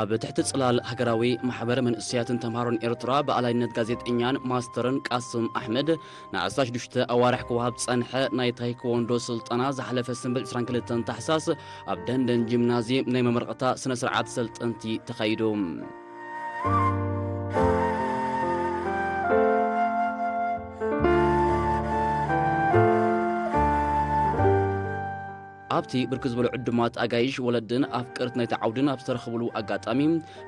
ብትሕቲ ጽላል ሃገራዊ ማሕበር መንእሰያትን ተምሃሮን ኤርትራ ብኣላይነት ጋዜጠኛን ማስተርን ቃስም ኣሕመድ ንኣስታት ሽዱሽተ ኣዋርሕ ክወሃብ ዝጸንሐ ናይ ታይክዎንዶ ስልጠና ዝሓለፈ ሰንበት ዕስራን ክልተን ታሕሳስ ኣብ ደንደን ጂምናዝየም ናይ መመረቕታ ስነ ስርዓት ሰልጠንቲ ተኻይዱ። ኣብቲ ብርክት ዝበሉ ዕዱማት ኣጋይሽ፣ ወለድን ኣፍቀርቲ ናይቲ ዓውድን ኣብ ዝተረኽብሉ ኣጋጣሚ፣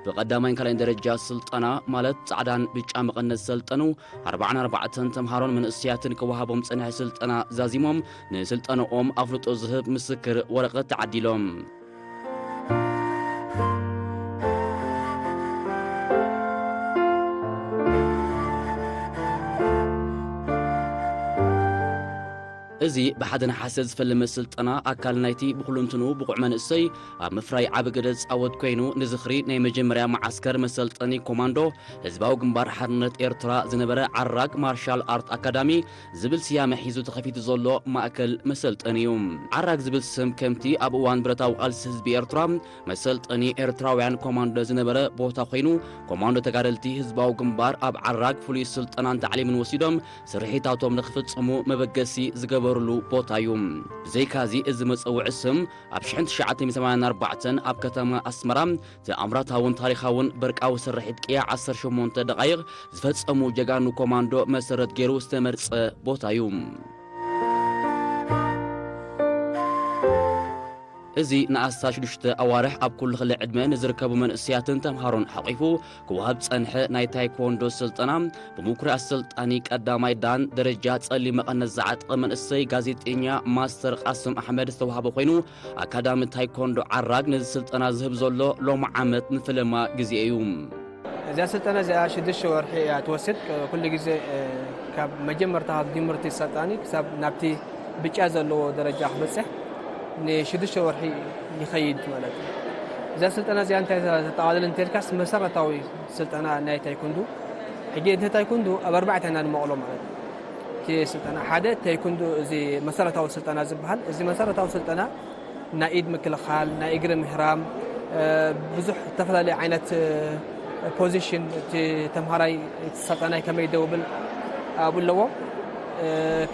ብቐዳማይን ካልኣይን ደረጃ ስልጠና ማለት ጻዕዳን ብጫ መቐነት ዝሰልጠኑ ኣርባዓን ኣርባዕተን ተምሃሮን መንእሰያትን ክወሃቦም ዝጸንሐ ስልጠና ዛዚሞም፣ ንስልጠናኦም ኣፍልጦ ዝህብ ምስክር ወረቐት ተዓዲሎም። እዚ ብሓደ ነሓሰ ዝፈለመ ስልጠና ኣካል ናይቲ ብኹሉንትኑ ብቑዕ መንእሰይ ኣብ ምፍራይ ዓቢ ግደ ዝጻወት ኮይኑ፣ ንዝኽሪ ናይ መጀመርያ መዓስከር መሰልጠኒ ኮማንዶ ህዝባዊ ግንባር ሓርነት ኤርትራ ዝነበረ ዓራግ ማርሻል ኣርት ኣካዳሚ ዝብል ስያመ ሒዙ ተኸፊቱ ዘሎ ማእከል መሰልጠኒ እዩ። ዓራግ ዝብል ስም ከምቲ ኣብ እዋን ብረታዊ ቃልሲ ህዝቢ ኤርትራ መሰልጠኒ ኤርትራውያን ኮማንዶ ዝነበረ ቦታ ኮይኑ፣ ኮማንዶ ተጋደልቲ ህዝባዊ ግንባር ኣብ ዓራግ ፍሉይ ስልጠናን ታዕሊምን ወሲዶም ስርሒታቶም ንክፍጽሙ መበገሲ ዝገበርሉ ቦታ እዩ። ብዘይካዚ፣ እዚ መጸውዒ ስም ኣብ ሽሕን ትሽዓተ ሚእትን ሰማንያን ኣርባዕተን ኣብ ከተማ ኣስመራ ተኣምራታውን ታሪኻውን በርቃዊ ስርሒት ቅያ ዓሰርተ ሸሞንተ ደቓይቕ ዝፈጸሙ ጀጋኑ ኮማንዶ መሰረት ገይሩ ዝተመርጸ ቦታ እዩ። እዚ ንኣስታት ሽዱሽተ ኣዋርሕ ኣብ ኩሉ ክሊ ዕድመ ንዝርከቡ መንእሰያትን ተምሃሮን ሓቒፉ ክወሃብ ዝጸንሐ ናይ ታይክዎንዶ ስልጠና፣ ብምኩሪ ኣሰልጣኒ ቀዳማይ ዳን ደረጃ ጸሊም መቐነት ዝዓጠቐ መንእሰይ ጋዜጠኛ ማስተር ቃስም ኣሕመድ ዝተዋህበ ኮይኑ፣ ኣካዳሚ ታይኮንዶ ዓራግ ነዚ ስልጠና ዝህብ ዘሎ ሎሚ ዓመት ንፈለማ ግዜ እዩ። እዚኣ ስልጠና እዚኣ ሽዱሽተ ወርሒ እያ ትወስድ። ኩሉ ግዜ፣ እ፣ ካብ መጀመርታ ካብ ጅምርቲ ሰልጣኒ ክሳብ ናብቲ ብጫ ዘለዎ ደረጃ ክበጽሕ ንሽዱሽተ ወርሒ ይኸይድ ማለት እዩ። እዛ ስልጠና እዚኣ እንታይ ተጠቓልል እንተልካስ፣ መሰረታዊ ስልጠና ናይ ታይኮንዶ። ሕጂ እቲ ታይኮንዶ ኣብ ኣርባዕተ ኢና ንመቕሎ ማለት እዩ። እቲ ስልጠና ሓደ ታይኮንዶ፣ እዚ መሰረታዊ ስልጠና ዝበሃል፣ እዚ መሰረታዊ ስልጠና ናይ ኢድ ምክልኻል፣ ናይ እግሪ ምህራም፣ እ፣ ብዙሕ ዝተፈላለዩ ዓይነት፣ እ፣ ፖዚሽን እቲ ተምሃራይ፣ እቲ ሰልጣናይ ከመይ ደው ብል ኣብኡ ኣለዎ፣ እ፣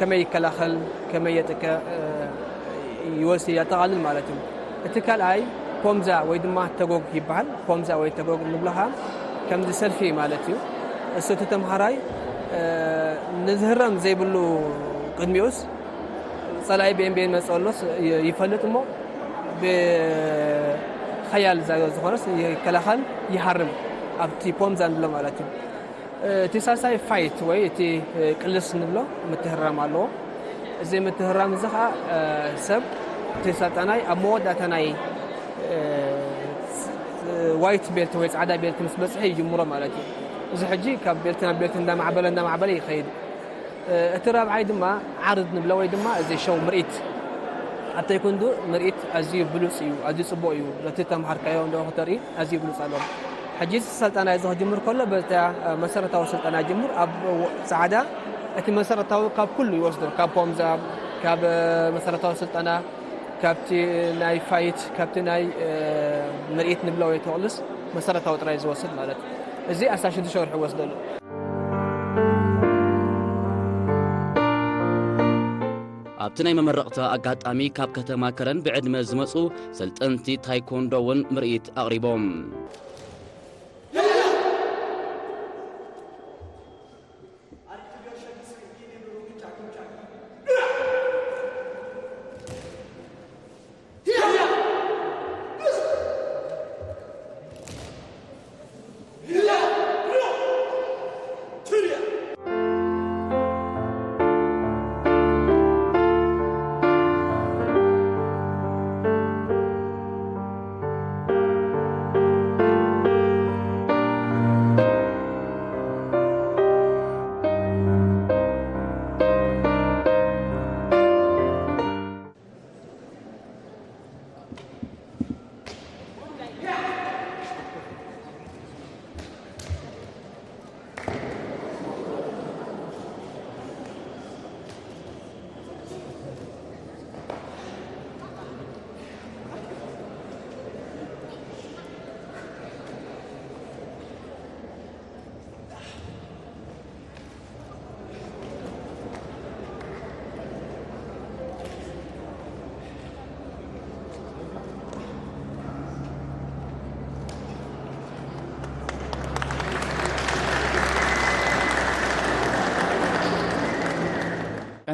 ከመይ ይከላኸል፣ ከመይ የጥቅዕ፣ እ፣ ይወስ-፣ የጠቓልል ማለት እዩ። እቲ ካልኣይ ፖምዛ ወይ ድማ ተጎግ ይበሃል። ፖምዛ ወይ ተጎግ እንብሎ ኸዓ ከምዚ ሰልፊ ማለት እዩ። እሱ እቲ ተምሃራይ፣ እ፣ ንዝህረም ዘይብሉ ቅድሚኡስ ጸላኢ ብኤን ብኤን መጽእ ኣሎስ ይ-፣ ይፈልጥ እሞ፣ ብኸያል ዛ-፣ ዝኾነስ ይከላኸል፣ ይሃርም፣ ኣብቲ ፖምዛ ንብሎ ማለት እዩ። እቲ ሳልሳይ ፋይት ወይ እቲ ቅልስ ንብሎ ምትህራም ኣለዎ። እዚ ምትህራም እዚ ኸዓ፣ ሰብ እቲ ሰልጣናይ ኣብ መወዳእታ ናይ፣ ዋይት ቤልት ወይ ጻዕዳ ቤልት ምስ በጽሐ ይጅምሮ ማለት እዩ። እዚ ሕጂ ካብ ቤልት ናብ ቤልት እንዳማዕበለ፣ እንዳማዕበለ ይኸይድ። እ፣ እቲ ራብዓይ ድማ ዓርድ ንብሎ ወይ ድማ እዚ ሸው ምርኢት። ኣብ ታይኮንዶ ምርኢት ኣዝዩ ብሉጽ እዩ፣ ኣዝዩ ጽቡቕ እዩ። ነቲ ተምሃርካዮ እንዶ ክተርኢ ኣዝዩ ብሉጽ ኣሎ። ሕጂ እዚ ስልጠና እዚ ክጅምር ከሎ በታ፣ እ፣ መሰረታዊ ስልጠና ይጅምር። ኣብ ወ-፣ ጻዕዳ እቲ መሰረታዊ ካብ ኩሉ ይወስዶ፣ ካብ ፖምዛ፣ ካብ፣ እ፣ መሰረታዊ ስልጠና፣ ካብቲ ናይ ፋይት፣ ካብቲ ናይ፣ እ፣ ምርኢት ንብሎ ወይ ተቕልስ መሰረታዊ ጥራይ ዝወስድ ማለት እዩ። እዚ ኣስታት ሽዱሽተ ወርሒ ይወስደሉ። ኣብቲ ናይ መመረቕታ ኣጋጣሚ ካብ ከተማ ከረን ብዕድመ ዝመጹ ሰልጠንቲ ታይኮንዶ እውን ምርኢት ኣቕሪቦም።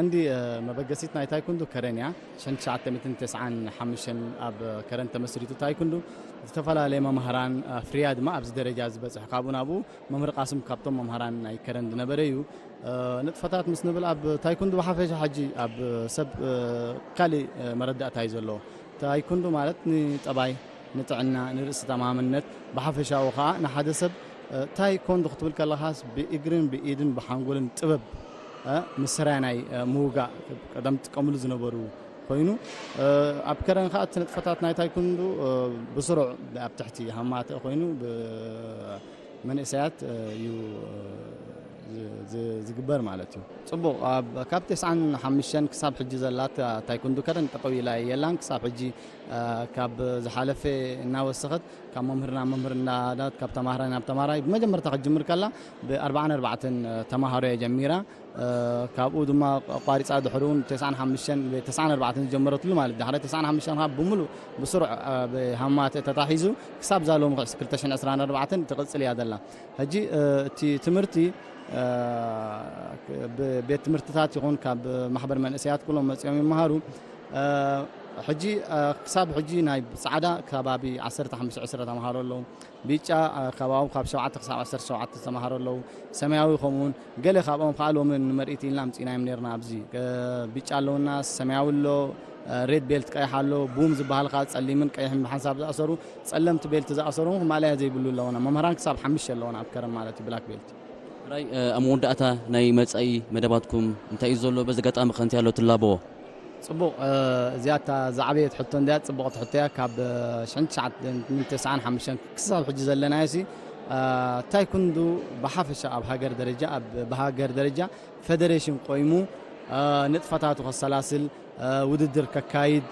እንዲ መበገሲት ናይ ታይኩንዱ ከረን እያ። ሽሕን ትሽዓተ ሚእትን ተስዓን ሓሙሽተን ኣብ ከረን ተመስሪቱ ታይኩንዱ ዝተፈላለየ መምህራን ኣፍርያ ድማ ኣብዚ ደረጃ ዝበፅሕ። ካብኡ ናብኡ መምህር ቃስም ካብቶም መምህራን ናይ ከረን ዝነበረ እዩ። ንጥፈታት ምስ ንብል ኣብ ታይኩንዱ ብሓፈሻ ሕጂ ኣብ ሰብ ካሊእ መረዳእታ እዩ ዘለዎ። ታይኩንዱ ማለት ንጠባይ፣ ንጥዕና፣ ንርእሲ ተማምነት ብሓፈሻዊ ከዓ ንሓደ ሰብ ታይኮንዶ ክትብል ከለኻስ ብእግርን ብኢድን ብሓንጎልን ጥበብ ምስ ሰራናይ ምውጋእ ቀደም ጥቀምሉ ዝነበሩ ኮይኑ፣ ኣብ ከረን ከዓ እቲ ንጥፈታት ናይ ታይኮንዶ ብስሩዕ ኣብ ትሕቲ ሃማተ ኮይኑ ብመንእሰያት እዩ ዝግበር ማለት እዩ። ፅቡቕ። ካብ ተስዓን ሓሙሽተን ክሳብ ሕጂ ዘላ ታይኮንዶ ከረን ጠጠው ኢላ የላን። ክሳብ ሕጂ ካብ ዝሓለፈ እናወሰኸት ካብ መምህር ናብ መምህር እንዳዳት ካብ ተማሃራይ ናብ ተማሃራይ ብመጀመርታ ክትጅምር ከላ ብኣርባዓን ኣርባዕተን ተማሃሮ እያ ጀሚራ። ካብኡ ድማ ኣቋሪፃ ድሕሪ እውን ተስዓን ሓሙሽተን ተስዓን ኣርባዕተን ዝጀመረትሉ ማለት ድሕሪ ተስዓን ሓሙሽተን ካብ ብምሉእ ብስሩዕ ብሃማተ ተታሒዙ ክሳብ ዛሎም ክልተ ሽሕን ዕስራን ኣርባዕተን ትቕፅል እያ ዘላ። ሕጂ እቲ ትምህርቲ ብቤት ትምህርትታት ይኹን ካብ ማሕበር መንእሰያት ኩሎም መፂኦም ይመሃሩ። ሕጂ ክሳብ ሕጂ ናይ ፃዕዳ ከባቢ ዓሰርተ ሓሙሽተ ዕስራ ተምሃሮ ኣለዉ። ቢጫ ከባቢኦም ካብ ሸውዓተ ክሳብ ዓሰርተ ሸውዓተ ዝተምሃሩ ኣለዉ። ሰማያዊ ከምኡውን ገለ ካብኦም ከዓ ሎሚ ንምርኢት ኢልና ኣምፂእናዮም ነርና። ኣብዚ ቢጫ ኣለውና፣ ሰማያዊ ኣሎ፣ ሬድ ቤልት ቀይሕ ኣሎ፣ ቡም ዝበሃል ከዓ ፀሊምን ቀይሕን ብሓንሳብ ዝኣሰሩ ፀለምቲ ቤልት ዝኣሰሩ ማእለያ ዘይብሉ ኣለውና። መምህራን ክሳብ ሓሙሽተ ኣለውና ኣብ ከረን ማለት እዩ ብላክ ቤልት። ራይ ኣብ መወዳእታ ናይ መጻኢ መደባትኩም እንታይ እዩ ዘሎ? በዚ ኣጋጣሚ ከንቲ ኣሎ ትላበዎ። ፅቡቕ። እዚኣ እታ ዝዓበየት ሕቶ እንዲያ ፅቡቕቲ ሕቶ እያ። ካብ ሽሕን ትሽዓተ ሚእትን ተስዓን ሓሙሽተን ክሳብ ሕጂ ዘለናዮ ሲ ታይኩንዱ ብሓፈሻ ኣብ ሃገር ደረጃ ኣብ ብሃገር ደረጃ ፈደሬሽን ቆይሙ ንጥፈታቱ ከሰላስል ውድድር ከካይድ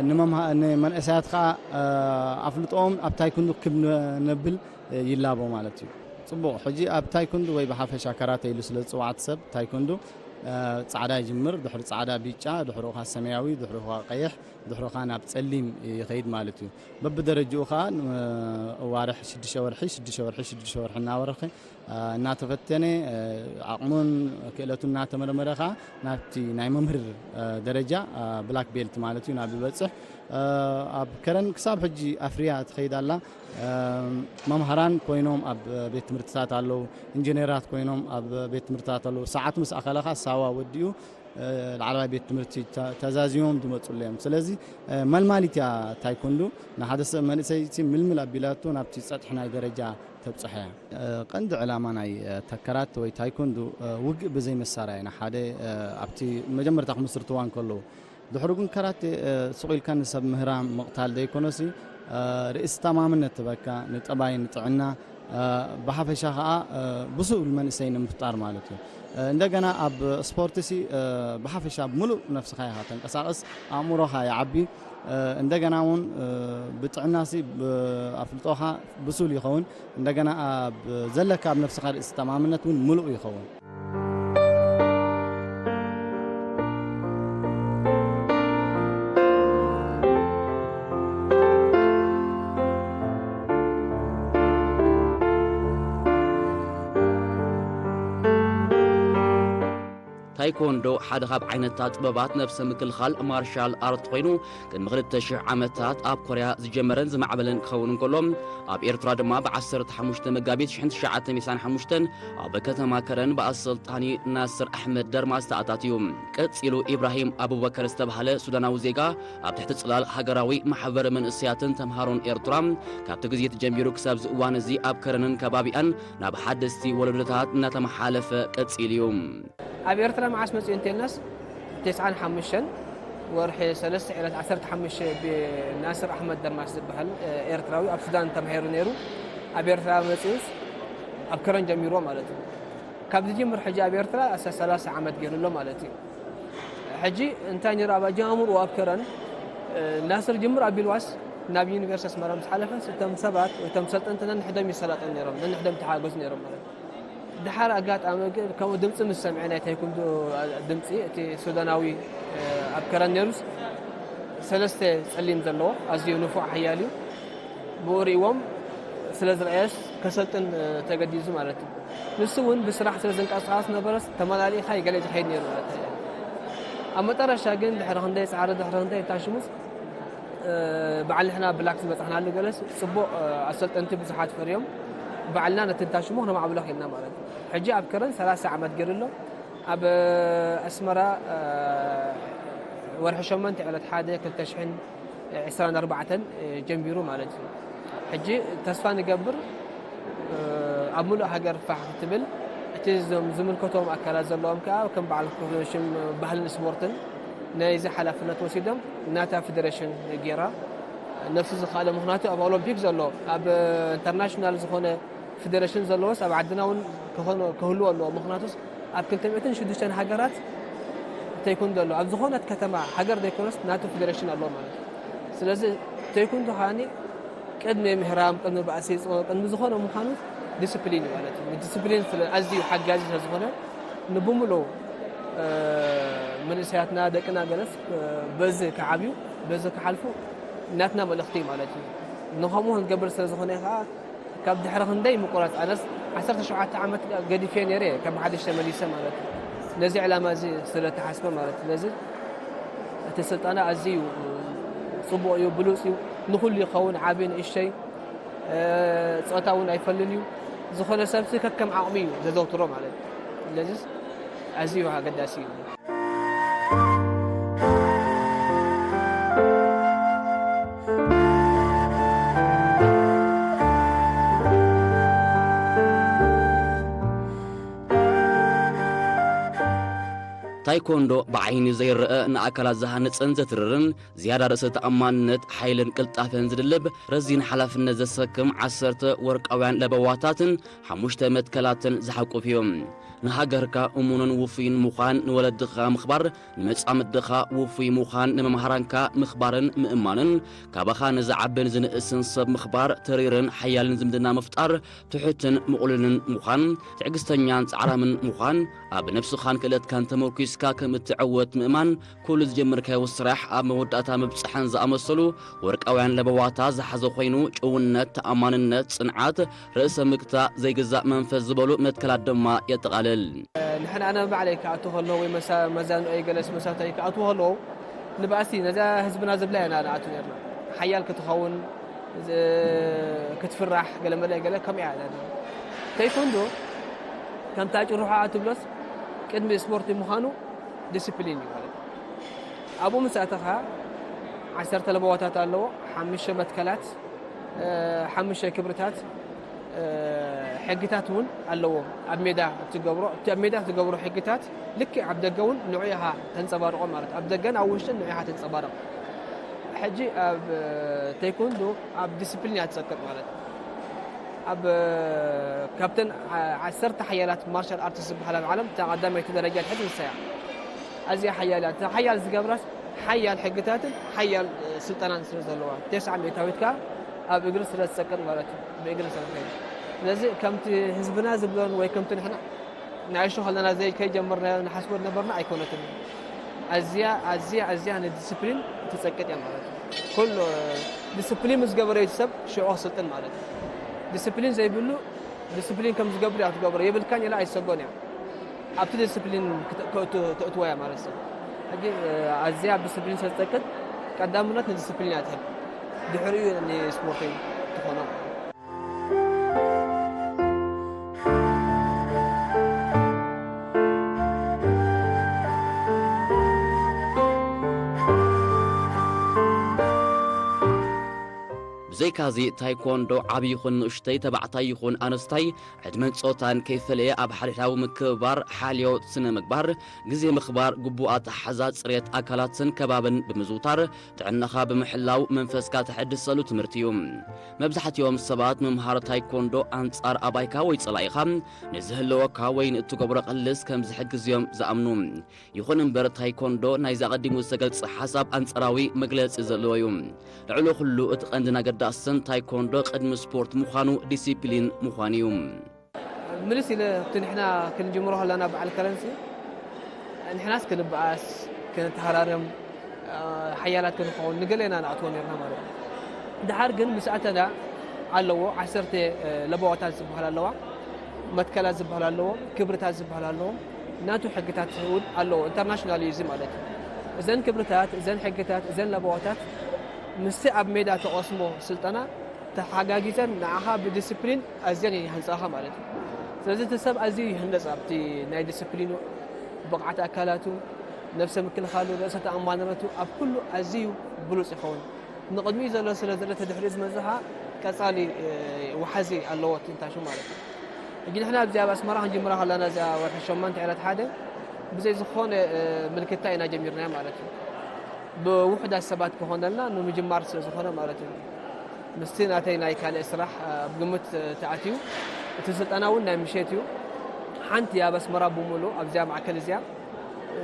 ንመንእሰያት ከዓ ኣፍልጦኦም ኣብ ታይኩንዱ ክብ ነብል ይላቦ ማለት እዩ። ፅቡቕ። ሕጂ ኣብ ታይኩንዱ ወይ ብሓፈሻ ከራተ ኢሉ ስለ ዝፅዋዕቲ ሰብ ታይኩንዱ ፃዕዳ ይጅምር፣ ድሕሪ ፃዕዳ ቢጫ፣ ድሕሪኡ ከዓ ሰማያዊ፣ ድሕሪኡ ከዓ ቀይሕ፣ ድሕሪኡ ከዓ ናብ ፀሊም ይኸይድ ማለት እዩ። በብደረጅኡ ከዓ ዋርሕ ሽዱሽተ ወርሒ ሽዱሽተ ወርሒ ሽዱሽተ ወርሒ እናወረኸ እናተፈተነ ዓቕሙን ክእለቱን እናተመርመረ ከዓ ናብቲ ናይ መምህር ደረጃ ብላክ ቤልት ማለት እዩ ናብ ዝበፅሕ ኣብ ከረን ክሳብ ሕጂ ኣፍርያ ትኸይድ ኣላ። መምሃራን ኮይኖም ኣብ ቤት ትምህርትታት ኣለዉ፣ ኢንጂነራት ኮይኖም ኣብ ቤት ትምህርትታት ኣለዉ። ሰዓት ምስ ኣኸለኻ ሳዋ ወዲኡ ላዕለዋይ ቤት ትምህርቲ ተዛዚሞም ዝመፁ ኣለዮም። ስለዚ መልማሊት እያ ታይኮንዶ ንሓደ ሰብ መንእሰይ ምልምል ኣቢላቶ ናብቲ ፀጥሒ ናይ ደረጃ ተብፅሖ እያ። ቀንዲ ዕላማ ናይ ተከራት ወይ ታይኮንዶ ውግእ ብዘይ መሳርያ ኢና ሓደ ኣብቲ መጀመርታ ክምስርትዋ እንከለዉ ድሕሪ ግን ከራቴ ስቕ ኢልካ ንሰብ ምህራም ምቕታል ዘይኮነሲ ርእሲ ተማምነት ትበካ ንጠባይ ንጥዕና ብሓፈሻ ከዓ ብስብል መንእሰይ ንምፍጣር ማለት እዩ። እንደገና ኣብ ስፖርት ሲ ብሓፈሻ ብምሉእ ነፍስኻ ኢኻ ተንቀሳቐስ ኣእምሮኻ ይዓቢ። እንደገና እውን ብጥዕና ሲ ኣፍልጦኻ ብሱል ይኸውን። እንደገና ኣብ ዘለካ ኣብ ነፍስኻ ርእሲ ተማምነት እውን ምሉእ ይኸውን። ታይኮንዶ ሓደ ካብ ዓይነታት ጥበባት ነብሰ ምክልኻል ማርሻል ኣርት ኮይኑ ቅድሚ ክልተ ሽሕ ዓመታት ኣብ ኮርያ ዝጀመረን ዝማዕበለን ክኸውን እንከሎ ኣብ ኤርትራ ድማ ብ ዓሰርተ ሓሙሽተ መጋቢት ሽሕን ትሽዓተ ሚእትን ሓሙሽተን ኣብ ከተማ ከረን ብኣሰልጣኒ ናስር ኣሕመድ ደርማስ ተኣታት እዩ። ቀጺሉ ኢብራሂም ኣቡበከር ዝተባህለ ሱዳናዊ ዜጋ ኣብ ትሕቲ ጽላል ሃገራዊ ማሕበር መንእሰያትን ተምሃሮን ኤርትራ ካብቲ ግዜ ጀሚሩ ክሳብ ዝእዋን እዚ ኣብ ከረንን ከባቢኣን ናብ ሓደስቲ ወለዶታት እናተመሓላለፈ ቀጺሉ እዩ። ኣብ ኤርትራ መዓስ መጺኡ እንተልናስ ተስዓን ሓሙሽተን ወርሒ ሰለስተ ዕለት ዓሰርተ ሓሙሽተ ብናስር ኣሕመድ ደርማስ ዝበሃል ኤርትራዊ ኣብ ሱዳን ተማሂሩ ነይሩ። ኣብ ኤርትራ መጺኡስ ኣብ ከረን ጀሚርዎ ማለት እዩ። ካብ ዝጅምር ሕጂ ኣብ ኤርትራ ኣስታት ሰላሳ ዓመት ገይሩ ኣሎ ማለት እዩ። ሕጂ እንታይ ነይሩ ኣብ ኣጀማምርኡ ኣብ ከረን ናስር ጅምር ኣቢልዋስ ናብ ዩኒቨርሲቲ ኣስመራ ምስ ሓለፈ እቶም ሰባት እቶም ሰልጠንቲ ነንሕዶም ይሰላጠኑ ነይሮም፣ ነንሕዶም ተሓገዙ ነይሮም ማለት እዩ። ድሓር ኣጋጣሚ ግን ከምኡ ድምፂ ምስ ሰምዐ ናይ ታይኩንዶ ድምፂ እቲ ሱዳናዊ ኣብ ከረን ነይሩስ ሰለስተ ፀሊም ዘለዎ ኣዝዩ ንፉዕ ሓያል እዩ። ብኡ ሪእዎም ስለ ዝረኣየስ ከሰልጥን ተገዲዙ ማለት እዩ። ንሱ እውን ብስራሕ ስለ ዝንቀሳቐስ ነበረስ ተመላሊእኻ ገለ ዝኸይድ ነይሩ ማለት እዩ። ኣብ መጠረሻ ግን ድሕሪ ክንደይ ጻዕሪ ድሕሪ ክንደይ ታሽሙስ በዓል ንሕና ብላክ ዝበጻሕናሉ ገለስ ጽቡቕ ኣሰልጠንቲ ብዙሓት ፈርዮም ባዕልና ነቲ ታሽሙ ክነማዕብሎ ክኢልና ማለት እዩ። ሕጂ ኣብ ከረን ሰላሳ ዓመት ገይሩ ኣሎ። ኣብ ኣስመራ ወርሒ ሸሞንተ ዕለት ሓደ ክልተ ሽሕን ዕስራን ኣርባዕተን ጀሚሩ ማለት እዩ። ሕጂ ተስፋ ንገብር ኣብ ምሉእ ሃገር ፋሕ ክትብል እቲ ዞም ዝምልከቶም ኣካላት ዘለዎም ከዓ ከም በዓል ኮሚሽን ባህልን ስፖርትን ነዚ ሓላፍነት ወሲዶም ናታ ፌደሬሽን ገይራ ነፍሱ ዝኸኣለ ምክንያቱ ኣብ ኦሎምፒክ ዘሎ ኣብ ኢንተርናሽናል ዝኾነ ፌደሬሽን ዘለዎስ ኣብ ዓድና እውን ክኾኖ ክህልዎ ኣለዎ። ምክንያቱስ ኣብ ክልተ ሚእትን ሽዱሽተን ሃገራት ተይኮንዶ ኣሎ ኣብ ዝኾነት ከተማ ሃገር ዘይኮነስ ናቱ ፌደሬሽን ኣለዎ ማለት እዩ። ስለዚ ተይኮንዶ ከዓኒ ቅድሚ ምህራም ቅድሚ ባእሲ ቅድሚ ዝኾነ ምዃኑ ዲስፕሊን እዩ ማለት እዩ። ዲስፕሊን ስለ ኣዝዩ ሓጋዚ ስለ ዝኾነ ንብምሉ መንእሰያትና ደቅና ገለስ በዚ ክዓብዩ በዚ ክሓልፉ ናትና መልእኽቲ ማለት እዩ። ንኸምኡ ክንገብር ስለ ዝኾነ ከዓ ካብ ድሕሪ ክንደይ ምቁራፅ ኣነስ ዓሰርተ ሸውዓተ ዓመት ገዲፈ ነይረ ካብ ሓድሽ ተመሊሰ ማለት እዩ። ነዚ ዕላማ እዚ ስለ ተሓስበ ማለት እዩ። ስለዚ እቲ ስልጠና ኣዝዩ ፅቡቕ እዩ፣ ብሉፅ እዩ፣ ንኹሉ ይኸውን፣ ዓብዪ ንእሽተይ እ፣ ጾታ እውን ኣይፈልን እዩ። ዝኾነ ሰብሲ ከከም ዓቕሚ እዩ ዘዘውትሮ ማለት እዩ። ስለዚስ ኣዝዩ ኣገዳሲ እዩ። ታይኮንዶ ብዓይኒ ዘይረአ ንኣካላት ዝሃንጽን ዘትርርን ዝያዳ ርእሰ ተኣማንነት፣ ሓይልን ቅልጣፈን ዝድልብ ረዚን ሓላፍነት ዘሰክም ዓሰርተ ወርቃውያን ለበዋታትን ሓሙሽተ መትከላትን ዝሓቁፍ እዩ። ንሃገርካ እሙንን ውፉይን ምዃን፣ ንወለድኻ ምኽባር፣ ንመጻምድኻ ውፉይ ምዃን፣ ንመምሃራንካ ምኽባርን ምእማንን፣ ካባኻ ንዝዓብን ዝንእስን ሰብ ምኽባር፣ ተሪርን ሓያልን ዝምድና ምፍጣር፣ ትሑትን ምቕሉልን ምዃን፣ ትዕግስተኛን ጻዕራምን ምዃን፣ ኣብ ነብስኻን ክእለትካን ተመርኲስካ ከም እትዕወት ምእማን፣ ኩሉ ዝጀመርካዮ ስራሕ ኣብ መወዳእታ ምብጻሕን ዝኣመሰሉ ወርቃውያን ለበዋታት ዝሓዘ ኮይኑ፣ ጭውነት፣ ተኣማንነት፣ ጽንዓት፣ ርእሰ ምግታእ፣ ዘይግዛእ መንፈስ ዝበሉ መትከላት ድማ የጠቓልል። ንሕና ኣነ ባዕለይ ክኣቱ ከለኹ ወይ መሳ-፣ መዛኑኣይ ገለስ መሳታይ ክኣትዉ ከለዉ ንባእሲ ነዛ ህዝብና ዝብላ ኢና ንኣቱ ነርና። ሓያል ክትኸውን፣ ዝ-፣ ክትፍራሕ፣ ገለ መለ ገለ ከምኡ እያ ነርና። ተይኮንዶ ከምታ ጭርሖኣ ትብሎስ ቅድሚ ስፖርት ምዃኑ ዲስፕሊን እዩ ማለት እዩ። ኣብኡ ምስ ኣተኻ ዓሰርተ ለበዋታት ኣለዎ፣ ሓሙሽተ መትከላት፣ እ፣ ሓሙሽተ ክብርታት፣ እ፣ ሕግታት እውን ኣለዎ። ኣብ ሜዳ እትገብሮ፣ እቲ ኣብ ሜዳ እትገብሮ ሕግታት ልክዕ ኣብ ደገ እውን ንዑ ኢኻ ተንጸባርቆ ማለት እዩ። ኣብ ደገን ኣብ ውሽጥን ንዑ ኢኻ ተንጸባርቕ። ሕጂ ኣብ፣ እ፣ ቴይኮንዶ ኣብ ዲስፕሊን እያ ትጸቅጥ ማለት እዩ። ኣብ፣ እ፣ ካብተን ዓ-፣ ዓሰርተ ሓያላት ማርሻል ኣርትስ ዝበሃላ ኣብ ዓለም እታ ቀዳመይቲ ደረጃ ትሕዝ ንሳ እያ። ኣዝያ ሓያል እያ። እቲ ሓያል ዝገብራስ ሓያል ሕግታትን ሓያል፣ እ፣ ስልጠናን ስለ ዘለዋ፣ ተስዓ ሚእታዊት ከኣ ኣብ እግሪ ስለ ትጸቅጥ ማለት እዩ። ብእግሪ ስለ ትኸይድ። ስለዚ ከምቲ ህዝብና ዝብሎን ወይ ከምቲ ንሕና ንኣሽቱ ከለና ዘይ-፣ ከይጀመርናዮ ንሓስቦ ዝነበርና ኣይኮነትን። ኣዝያ፣ ኣዝያ፣ ኣዝያ ንዲስፕሊን ትጸቅጥ እያ ማለት እዩ። ኩሉ ዲስፕሊን ምስ ገበረ እዩ እቲ ሰብ ሽዑ ክስልጥን ማለት እዩ። ዲስፕሊን ዘይብሉ ዲስፕሊን ከም ዝገብር እያ ትገብሮ። የብልካን ኢላ ኣይትሰጎን እያ። ኣብቲ ዲስፕሊን ክተ-፣ ከእቱ-፣ ተእትዎ እያ ማለት እዩ። ሕጂ፣ እ፣ ኣዝያ ኣብ ዲስፕሊን ስለ ትጸቅጥ ቀዳምነት ንዲስፕሊን እያ ትህብ። ድሕሪኡ ንስፖርተይ ትኾኖ። ብዘይካዚ ታይኮንዶ ዓቢ ይኹን ንእሽተይ፣ ተባዕታይ ይኹን ኣነስታይ፣ ዕድመን ጾታን ከይፈለየ ኣብ ሓድሕዳዊ ምክብባር፣ ሓልዮት፣ ስነ ምግባር፣ ግዜ ምኽባር፣ ግቡእ ኣተሓሕዛ፣ ጽሬት ኣካላትን ከባብን ብምዝውታር፣ ጥዕናኻ ብምሕላው መንፈስካ ተሐድሰሉ ትምህርቲ እዩ። መብዛሕትኦም ሰባት ምምሃር ታይኮንዶ ኣንጻር ኣባይካ ወይ ጸላኢኻ ንዝህልወካ ወይ ንእትገብሮ ቅልስ ከም ዝሕግዝ እዮም ዝኣምኑ። ይኹን እምበር ታይኮንዶ ናይዚ ኣቐዲሙ ዝተገልጸ ሓሳብ ኣንጻራዊ መግለጺ ዘለዎ እዩ። ልዕሊ ኩሉ እቲ ቀንድን ኣገዳስን ታይኮንዶ ቅድሚ ስፖርት ምዃኑ ዲሲፕሊን ምዃኑ እዩ። ምልስ ኢለ እቲ ንሕና ክንጅምሮ ከለና በዓል ከረንሲ ንሕናስ ክንበኣስ፣ ክንተሃራረም፣ ሓያላት ክንኸውን ንገለ ኢና ንኣትዎ ነርና ማለት እዩ። ድሓር ግን ምስ ኣተና ኣለዎ ዓሰርተ ለበዋታት ዝበሃል ኣለዋ፣ መትከላት ዝበሃል ኣለዎ፣ ክብርታት ዝበሃል ኣለዎ፣ ናቱ ሕግታት እውን ኣለዎ። ኢንተርናሽናል እዩ እዚ ማለት እዩ። እዘን ክብርታት፣ እዘን ሕግታት፣ እዘን ለበዋታት ምስቲ ኣብ ሜዳ ተቐስሞ ስልጠና ተሓጋጊዘን ንዓኻ ብዲስፕሊን ኣዝየን ይሃንጻኻ ማለት እዩ። ስለዚ እቲ ሰብ ኣዝዩ ይህነጽ ኣብቲ ናይ ዲስፕሊኑ፣ ብቕዓት ኣካላቱ፣ ነብሰ ምክልኻሉ፣ ርእሰ ተኣማንነቱ ኣብ ኩሉ ኣዝዩ ብሉጽ ይኸውን። ንቕድሚኡ ዘሎ ስለ ዘሎ እቲ ድሕሪኡ ዝመጽእ ኸኣ ቀጻሊ፣ እ፣ ወሓዚ ኣለዎ እቲ እንታሹ ማለት እዩ። ሕጂ ንሕና ኣብዚ ኣብ ኣስመራ ክንጅምራ ከለና እዚኣ ወርሒ ሸሞንተ ዕለት ሓደ ብዘይ ዝኾነ፣ እ፣ ምልክታ ኢና ጀሚርናዮ ማለት እዩ። ብውሑዳት ሰባት ክኾነልና ንምጅማር ስለ ዝኾነ ማለት እዩ። ምስቲ ናተይ ናይ ካልእ ስራሕ ኣብ ግምት ተኣትዩ፣ እቲ ስልጠና እውን ናይ ምሸት እዩ። ሓንቲ ኣብ ኣስመራ ብምሉእ ኣብዚኣ ማዕከል እዚኣ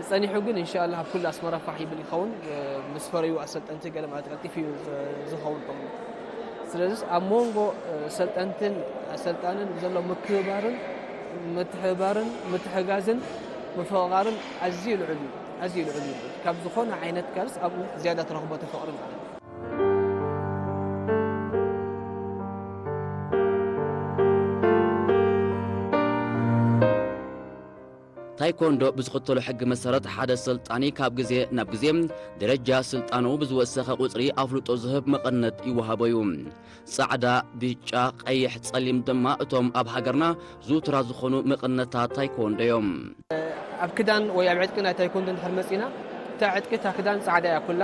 ጸኒሑ ግን ኢንሻኣላህ ኣብ ኩሉ ኣስመራ ፋሕ ይብል ይኸውን። ምስ ፈረዩ ኣሰልጠንቲ ገለ ማለት ቀልጢፉ እዩ ዝ-፣ ዝኸውን ከምኡ። ስለዚስ ኣብ መንጎ ሰልጠንትን ኣሰልጣንን ዘሎ ምክብባርን ምትሕብባርን ምትሕጋዝን ምፍቕቓርን ኣዝዩ ልዑል እዩ፣ ኣዝዩ ልዑል እዩ። ካብ ዝኾነ ዓይነት ካልስ ኣብኡ ዝያዳ ትረኽቦ እቲ ፍቕሪ ማለት እዩ። ታይኮንዶ ብዝኽተሎ ሕጊ መሰረት ሓደ ሰልጣኒ ካብ ግዜ ናብ ግዜ ደረጃ ስልጣኑ ብዝወሰኸ ቁጽሪ ኣፍልጦ ዝህብ መቐነት ይወሃቦ እዩ። ጻዕዳ፣ ብጫ፣ ቀይሕ፣ ጸሊም ድማ እቶም ኣብ ሃገርና ዝውቱራት ዝኾኑ መቐነታት ታይኮንዶ እዮም። ኣብ ክዳን ወይ ኣብ ዕጥቂ ናይ ታይኮንዶ እንድሕር መጺና፣ እታ ዕጥቂ እታ ክዳን ጻዕዳ እያ ኩላ።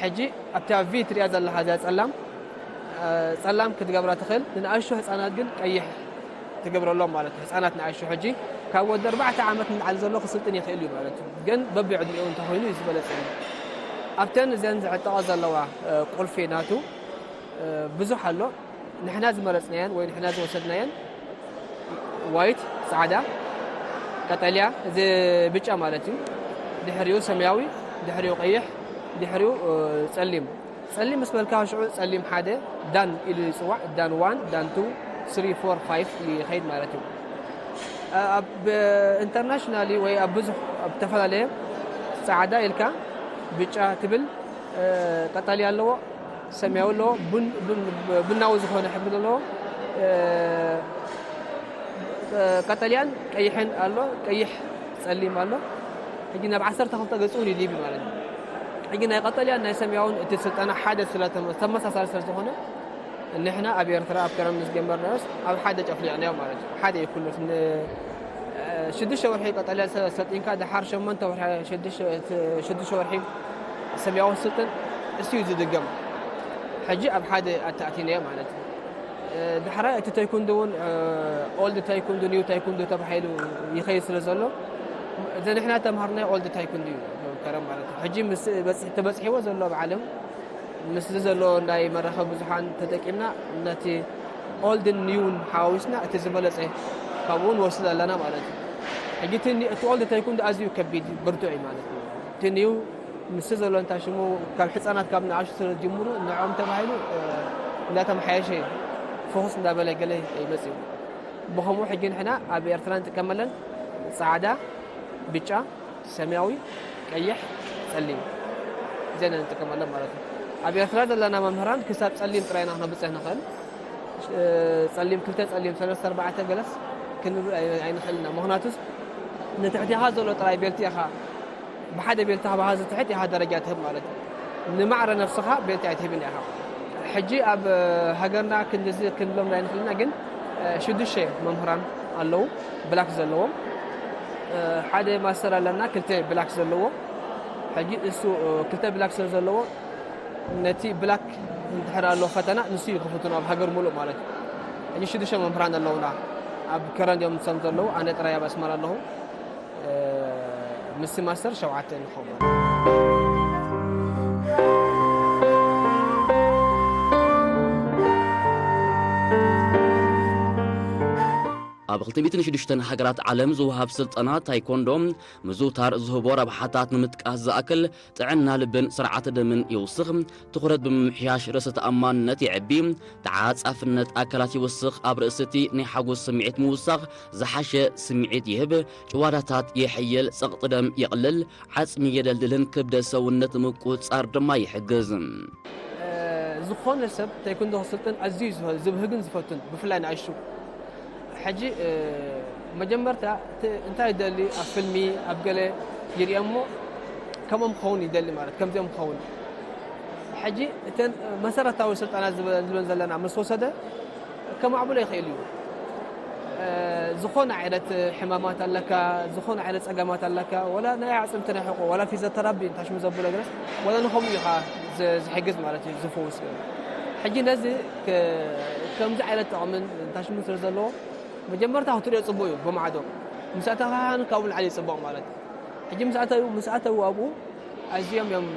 ሕጂ ኣብታ ቪ ትሪኣ ዘለኻ እዛ ጸላም፣ እ፣ ጸላም ክትገብራ ትኽእል። ንንኣሽቱ ህጻናት ግን ቀይሕ ትገብረሎም ማለት እዩ። ህጻናት ንኣሽቱ ሕጂ ካብ ወዲ ኣርባዕተ ዓመት ንላዕሊ ዘሎ ክስልጥን ይኽእል እዩ ማለት እዩ። ግን በብዕድሚኡ እንተኾይኑ እዩ ዝበለጸ እዩ። ኣብተን እዘን ዝዕጠቓ ዘለዋ፣ እ፣ ቁልፊ ናቱ፣ እ፣ ብዙሕ ኣሎ። ንሕና ዝመረጽናየን ወይ ንሕና ዝወሰድናየን ዋይት፣ ጻዕዳ፣ ቀጠልያ፣ እዚ ብጫ ማለት እዩ። ድሕሪኡ ሰማያዊ፣ ድሕሪኡ ቀይሕ፣ ድሕሪኡ፣ እ፣ ጸሊም። ጸሊም ምስ በልካ ሽዑ ጸሊም ሓደ ዳን ኢሉ ይጽዋዕ። ዳን ዋን፣ ዳን ቱ፣ ስሪ፣ ፎር፣ ፋይቭ ይኸይድ ማለት እዩ። እ፣ ኣብ ኢንተርናሽናሊ ወይ ኣብ ብዙሕ ኣብ ዝተፈላለየ ጻዕዳ ኢልካ ብጫ ትብል፣ እ፣ ቀጠልያ ኣለዎ። ሰማያዊ ኣለዎ፣ ቡን-፣ ቡን-፣ ቡናዊ ዝኾነ ሕብሪ ዘለዎ፣ እ፣ ቀጠልያን ቀይሕን ኣሎ፣ ቀይሕ ጸሊም ኣሎ። ሕጂ ናብ ዓሰርተ ክልተ ገጹ እውን ይድይብ ማለት እዩ። ሕጂ ናይ ቀጠልያን ናይ ሰማያውን እቲ ስልጠና ሓደ ስለ ተመ-፣ ተመሳሳሊ ስለ ዝኾነ፣ ንሕና ኣብ ኤርትራ ኣብ ከረን ምስ ጀመርናዮስ ኣብ ሓደ ጨፍሊቕናዮ ማለት እዩ። ሓደ እዩ ኩሉ ን-፣ ሽዱሽተ ወርሒ ቀጠልያ ሰ-፣ ሰልጢንካ፣ ደሓር ሸሞንተ ወርሒ፣ ሽዱሽተ፣ ሽዱሽተ ወርሒ ሰማያዊ ስልጥን፣ እሱ እዩ ዝድገም። ሕጂ ኣብ ሓደ ኣተኣቲናዮ ማለት እዩ። ዳሕራይ እቲ ታይኩንዶ እውን፣ ኦልድ ታይኩንዶ፣ ኒው ታይኩንዶ ተባሂሉ ይኸይድ ስለ ዘሎ፣ እዚ ንሕና ተምሃርናዮ ኦልድ ታይኩንዶ እዩ ከረን ማለት እዩ። ሕጂ ምስ በጽሕ-፣ ተበጽሒዎ ዘሎ ኣብ ዓለም ምስዚ ዘሎ ናይ መራኸቢ ብዙሓን ተጠቂምና ነቲ ኦልድን ኒውን ሓዋዊስና እቲ ዝበለጸ ካብኡ ንወስድ ኣለና ማለት እዩ። ሕጂ እቲ ኒ-፣ እቲ ኦልድ ታይኩንዶ ኣዝዩ ከቢድ ብርቱዕ እዩ ማለት እዩ። እቲ ኒው ምስዚ ዘሎ እንታይ ሽሙ ካብ ሕጻናት ካብ ንኣሽቱ ስለ ዝጅምሩ ንዕኦም ተባሂሉ፣ እ፣ እንዳተመሓየሸ ፎኩስ እንዳበለ ገለ ይመጽእ እዩ። ብኸምኡ ሕጂ ንሕና ኣብ ኤርትራ ንጥቀመለን ጻዕዳ፣ ብጫ፣ ሰማያዊ፣ ቀይሕ፣ ጸሊም እዘን ንጥቀመለን ማለት እዩ። ኣብ ኤርትራ ዘለና መምህራን ክሳብ ጸሊም ጥራይ ኢና ክነብጽሕ ንኽእል። እ፣ ጸሊም ክልተ፣ ጸሊም ሰለስተ፣ ኣርባዕተ ገለስ ክንብል ኣይ-፣ ኣይንኽእልን ኢና። ምኽንያቱስ ንትሕቲኻ ዘሎ ጥራይ ቤልቲ ኢኻ፣ ብሓደ ቤልቲ ካብ ዝትሕት ኢኻ ደረጃ ትህብ ማለት እዩ። ንማዕረ ነብስኻ ቤልቲ ኣይትህብን ኢኻ። ሕጂ ኣብ ሃገርና ክንድዚ ክንብሎም ኣይንኽእልና፣ ግን ሽዱሽተ መምህራን ኣለዉ ብላክ ዘለዎም። ሓደ ማስተር ኣለና፣ ክልተ ብላክ ዘለዎ። ሕጂ እሱ ክልተ ብላክ ስለ ዘለዎ፣ ነቲ ብላክ እንድሕር ኣሎ ፈተና ንሱ እዩ ክፍትኖ ኣብ ሃገር ሙሉእ ማለት እዩ። ሕጂ ሽዱሽተ መምህራን ኣለዉና፣ ኣብ ከረን እዮም ንሶም ዘለዉ፣ ኣነ ጥራይ ኣብ ኣስመራ ኣለኹ። እ፣ ምስቲ ማስተር ሸውዓተ ንኸውን። ኣብ ክልተ ሚእትን ሽዱሽተን ሃገራት ዓለም ዝወሃብ ስልጠና ታይኮንዶ ምዝውታር ዝህቦ ረብሓታት ንምጥቃስ ዝኣክል፣ ጥዕና ልብን ስርዓተ ደምን ይውስኽ፣ ትኹረት ብምምሕያሽ ርእሰ ተኣማንነት የዕቢ፣ ተዓጻፍነት ኣካላት ይውስኽ፣ ኣብ ርእሲ እቲ ናይ ሓጎስ ስምዒት ምውሳኽ ዝሓሸ ስምዒት ይህብ፣ ጭዋዳታት የሐይል፣ ጸቕጢ ደም የቕልል፣ ዓጽሚ የደልድልን ክብደት ሰውነት ምቁጽጻር ድማ ይሕግዝ። ዝኾነ ሰብ ታይኮንዶ ክስልጥን ኣዝዩ ዝህ-፣ ዝብህግን ዝፈቱን፣ ብፍላይ ንኣሽቱ። ሕጂ፣ እ፣ መጀመርታ እቲ እንታይ ይደሊ፣ ኣብ ፍልሚ፣ ኣብ ገለ ይርኢ እሞ፣ ከምኦም ክኸውን ይደሊ ማለት ከምዚኦም ክኸውን። ሕጂ እተን መሰረታዊ ስልጠና ዝበ- ዝበን ዘለና ምስ ወሰደ ከማዕብሎ ይኽእል እዩ። ዝኾነ ዓይነት ሕማማት ኣለካ፣ ዝኾነ ዓይነት ጸገማት ኣለካ፣ ወላ ናይ ኣዕጽምቲ ርሕቆ፣ ወላ ፊዚዮተራፒ እንታሽሙ ዘብሎ ግረስ፣ ወላ ንኸምኡ እዩ ኸዓ ዝ- ዝሕግዝ ማለት እዩ፣ ዝፍውስ። ሕጂ ነዚ ከ- ከምዚ ዓይነት ጥቕምን እንታሽሙ ስለ ዘለዎ መጀመርታ ክትሪኦ ጽቡቕ እዩ ብማዕዶ። ምስ ኣተኻኻን ካብኡ ንላዕሊ እዩ ጽቡቕ ማለት እዩ። ሕጂ ምስ ኣተው ምስ ኣተው ኣብኡ ኣዝዮም እዮም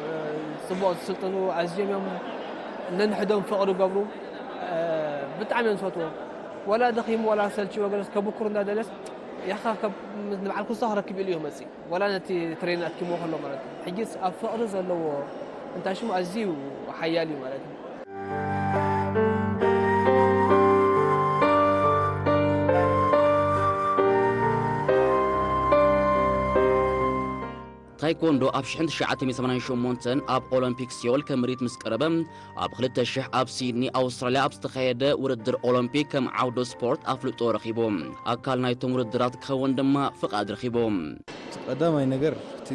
ጽቡቕ ዝስልጥኑ፣ ኣዝዮም እዮም ነንሕዶም ፍቕሪ ገብሩ። ብጣዕሚ እዮም ዝፈትዎ። ወላ ደኺሙ ወላ ሰልችዎ ገለስ ከብኩር እንዳደለስ ያኻ ንባዕልኩ ክረክብ ኢሉ እዩ መጽእ። ወላ ነቲ ትሬን ኣትኪሞ ከሎ ማለት እዩ። ሕጂስ ኣብ ፍቕሪ ዘለዎ እንታይ ሽሙ ኣዝዩ ሓያል እዩ ማለት እዩ። ታይኮንዶ ኣብ ሽሕን ትሽዓተ ሚእትን ሰማንያን ሸሞንተን ኣብ ኦሎምፒክ ሲዮል ከም ምርኢት ምስ ቀረበ፣ ኣብ ክልተ ሽሕ ኣብ ሲድኒ ኣውስትራልያ ኣብ ዝተኻየደ ውድድር ኦሎምፒክ ከም ዓውዶ ስፖርት ኣፍልጦ ረኺቡ። ኣካል ናይቶም ውድድራት ክኸውን ድማ ፍቓድ ረኺቡ። እቲ ቀዳማይ ነገር እቲ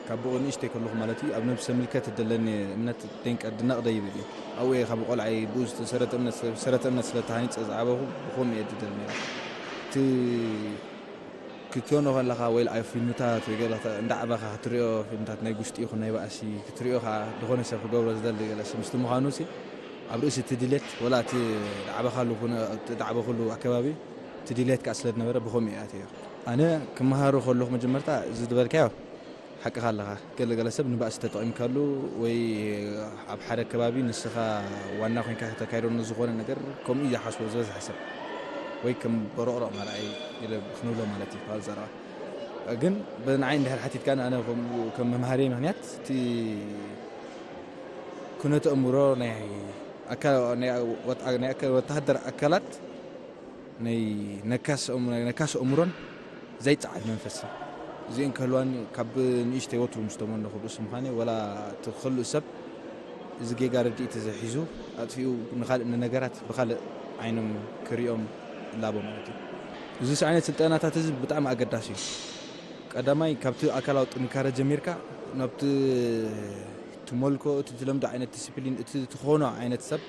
ካብ ብኡ ንእሽተይ ከለኹ ማለት እዩ ኣብ ነብሰ ምልከት ደለኒ እምነት ደንቀ ድነቕ ደይብል እዩ። ኣብኡ እየ ካብ ቆልዓይ ብኡ ዝተሰረተ እምነት ሰረተ እምነት ስለ ተሃኒፀ ዝዓበኹ ብኸምኡ እየ ድደል ነይረ። እቲ ክትኮኖ ከለኻ ወይ ኣብ ፊልምታት ወይ ገለ እንዳዕበኻ ክትሪኦ ፊልምታት ናይ ጉስጢ ይኹን ናይ ባእሲ ክትሪኦ ከዓ ዝኾነ ሰብ ክገብሮ ዝደሊ ገለ ስምስቲ ምዃኑ ሲ ኣብ ርእሲ እቲ ድሌት ወላ እቲ ዝዓበኻሉ ኩነ እቲ ዝዓበኹሉ ኣከባቢ እቲ ድሌት ከዓ ስለ ዝነበረ ብኸምኡ እየ ኣትዮ። ኣነ ክመሃሮ ከለኹ መጀመርታ እዚ ዝበልካዮ ሓቅኻ ኣለኻ። ገለ ገለ ሰብ ንባእሲ ተጠቒምካሉ ወይ ኣብ ሓደ ከባቢ ንስኻ ዋና ኮይንካ ከተካይዶ ንዝኾነ ነገር ከምኡ እዩ ዝሓስቦ ዝበዝሐ ሰብ። ወይ ከም በሮቕሮቕ መርኣይ ኢለ ክንብሎ ማለት እዩ ካብ ዘረባ። ግን ብንዓይ እንድሕር ሓቲትካኒ ኣነ ከምኡ ከም መምሃሪ ምኽንያት እቲ ኩነተ እምሮ ናይ ኣካ- ናይ ወት- ናይ ኣካ- ወተሃደር ኣካላት ናይ ነካስ ኣእምሮ- ነካስ ኣእምሮን ዘይጸዓድ መንፈስን እዚአን ክህልዋኒ ካብ ንእሽተይ ወትሩ ምስ ተመነኹ ርእሲ ምዃነይ ወላ እቲ ክልእ ሰብ እዚ ጌጋ ርድኢት እዚ ሒዙ ኣጥፊኡ ንኻልእ ንነገራት ብኻልእ ዓይኖም ክሪኦም እላቦ ማለት እዩ። እዚ ዓይነት ስልጠናታት እዚ ብጣዕሚ ኣገዳሲ እዩ። ቀዳማይ ካብቲ ኣካላዊ ጥንካረ ጀሚርካ ናብቲ ትመልኮ እቲ ትለምዶ ዓይነት ዲስፕሊን እቲ ትኾኖ ዓይነት ሰብ